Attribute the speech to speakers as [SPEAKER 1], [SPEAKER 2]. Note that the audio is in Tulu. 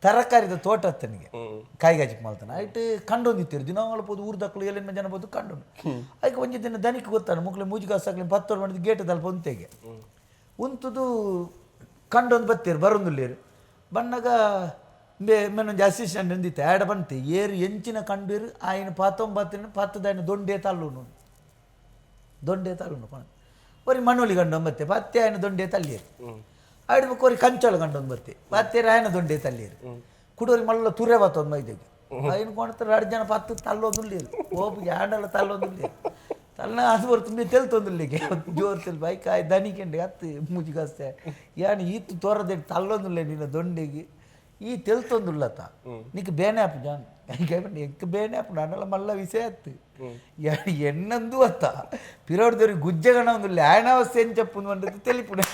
[SPEAKER 1] ತರಕಾರಿದ ತೋಟ ಅತ್ತನಿಗೆ ಕಾಯಿ ಕಾಜಿ ಮಲ್ತನ ಐಟ್ ಕಂಡೊಂದಿತ್ತೆರ್ ದಿನಾಂಗಳ ಪೋದು ಊರ್ದಕ್ಲು ಏಲೆನ್ಮ ಜನ ಪೋದು ಕಂಡೊಂಡು. ಐಕ್ ಒಂಜಿ ದಿನ ದನಿಕ್ ಗೊತ್ತಾಂಡ್ ಮುಕ್ಲೆ ಮೂಜಿ ಕಾಸಾಕ್ಲೆನ್ ಪತ್ತೊಡು ಪಂಡ್ದ್ ಗೇಟ್ ದಲ್ಪ ಉಂತೆಗೆ ಉಂತುದು ಕಂಡೊಂದು ಬತ್ತೆರ್ ಬರೊಂದುಲ್ಲೆರ್. ಬನ್ನಗ ಇಂಬೆ ಇಂಬೆನೊಂಜಿ ಅಸಿಸ್ಟೆಂಟ್ ಉಂದಿತ್ತೆ ಆಯಡ ಪನ್ತೆ ಏರ್ ಎಂಚಿನ ಕಂಡುವೆರ್ ಆಯಿನ ಪಾತೊಂಬತ್ತಿನ ಪತ್ತುದಾಯಿನ ದೊಂಡೆ ತಲ್ಲುನು ದೊಂಡೆ ತಲ್ಲುನು ಪಂಡ್ ಒರಿ ಮನೋಲಿ ಕಂಡೊಂದು ಬತ್ತೆ ಪತ್ತೆ ಆಯಿನ ದೊಂಡೆ ತಲ್ಲಿಯೆರ್. ಆಯ್ಡ್ ಬೊಕ್ಕ ಒರಿ ಕಂಚೋಳ ಕಂಡೊಂದು ಬತ್ತೆ ಪತ್ತೇರ್ ಆಯನ ದೊಂಡೆ ತಲ್ಲಿಯೆರ್. ಕುಡೊರಿ ಮಲ್ಲ ತುರೆ ಬತ್ತೊಂದು ಮೈದೆಗ್ ಐನ್ ಕೊಣತ್ ರಡ್ಡ್ ಜನ ಪತ್ತು ತಲ್ಲೊಂದುಲ್ಲೆರ್ ಓಪು ಯಾಂಡಲ ತಲ್ಲೊಂದುಲ್ಲೆರ್ ತಲ್ಲ ಅದು ಬರ್ತುಂಬೆ ತೆಲ್ತೊಂದುಲ್ಲೆಗೆ ಜೋರು ತೆಲ್ಪ ಐಕ್ ಆಯ್ ದನಿಕೆಂಡೆ ಅತ್ತು ಮೂಜಿ ಕಾಸ್ತೆ ಯಾನ್ ಈತ್ ತೋರದೆಡ್ ತಲ್ಲೊಂದುಲ್ಲೆ ನಿನ್ನ ದೊಂಡೆಗ್ ಈ ತೆಲ್ತೊಂದುಲ್ಲತ್ತ ನಿಕ್ ಬೇನೆ ಆಪುಜ ಪಂಡೆ ಎಂಕ್ ಬೇನೆ ಆಪುಂಡು ಆಂಡಲ ಮಲ್ಲ ವಿಷಯ ಅತ್ತು ಯಾನ್ ಎನ್ನಂದು ಅತ್ತ ಪಿರವಡ್ದೊರಿ ಗುಜ್ಜೆ ಗಣೊಂದುಲ್ಲೆ ಆಯನ ಅವಸ್ಥೆ ಎಂಚಪ್ಪುಂದು ಪಂಡದ್ ತೆಲಿಪುಣೆ.